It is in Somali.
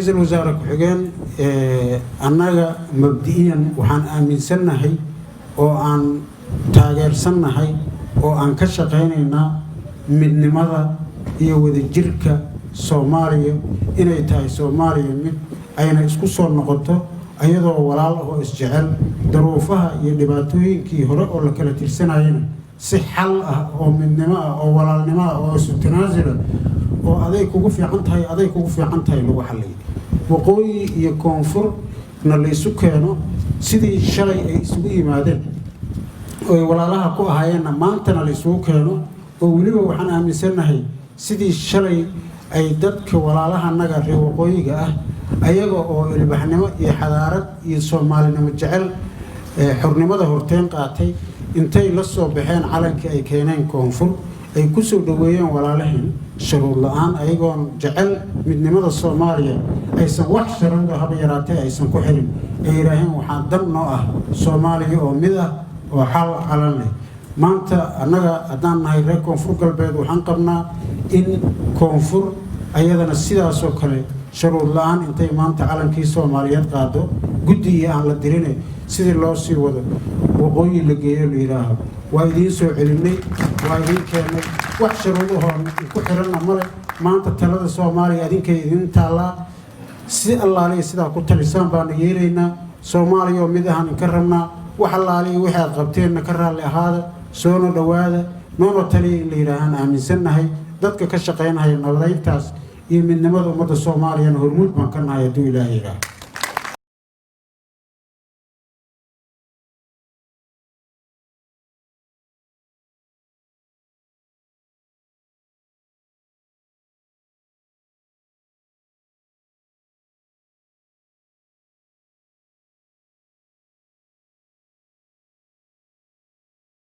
Ra-iisul wasaare ku-xigeen, annaga mabdi'iyan waxaan aaminsannahay oo aan taageersannahay oo aan ka shaqaynaynaa midnimada iyo wadajirka Soomaaliya, inay tahay Soomaaliya mid ayna isku soo noqoto ayadoo walaal ah oo isjecel. Daruufaha iyo dhibaatooyinkii hore oo la kala tirsanayana si xal ah oo midnimo ah oo walaalnimo ah oo isu tanaasula oo aday kugu fiican tahay, aday kugu fiican tahay lagu xalliyay. Waqooyi iyo koonfurna laysu keeno sidii shalay ay isugu yimaadeen oy walaalaha ku ahaayeenna, maantana la isugu keeno. Oo weliba waxaan aaminsannahay sidii shalay ay dadka walaalahanaga reer waqooyiga ah, ayaga oo ilbaxnimo iyo xadaarad iyo soomaalinimo jecel, xornimada horteen qaatay, intay la soo baxeen calankii ay keeneen koonfur, ay ku soo dhoweeyeen walaalaheen sharuud la-aan, ayagoon jecel midnimada Soomaaliya, aysan wax sharuuda haba yaraatee aysan ku xirin, ay yidhaaheen: "Waxaa dan noo ah Soomaaliya oo mid ah oo xal calan leh." Maanta annaga haddaan nahay reer Koonfur Galbeed, waxaan qabnaa in koonfur ayadana sidaasoo kale sharuud la-aan intay maanta calankii Soomaaliyeed qaado, guddi iyo aan la dirine, sidii loo sii wado waqooyi la geeyo, la yidhaaho: "Waa idiin soo celinay, waa idiin keennay, wax sharuudahoon ku xiranna male. Maanta talada Soomaaliya adinkay idiin taallaa. Si allaaliya sidaa ku talisaan baana yeelaynaa. Soomaaliya oo mid ahaan inka rabnaa. Wax allaaliya wixii aad qabteenna ka raalli ahaada, soona dhowaada, noona taliya," in la yidhaahaan aaminsannahay. Dadka ka shaqaynaya nabadayntaas iyo midnimada ummadda Soomaaliyana hormuud baan ka nahay, hadduu Ilaahay yidhaaho.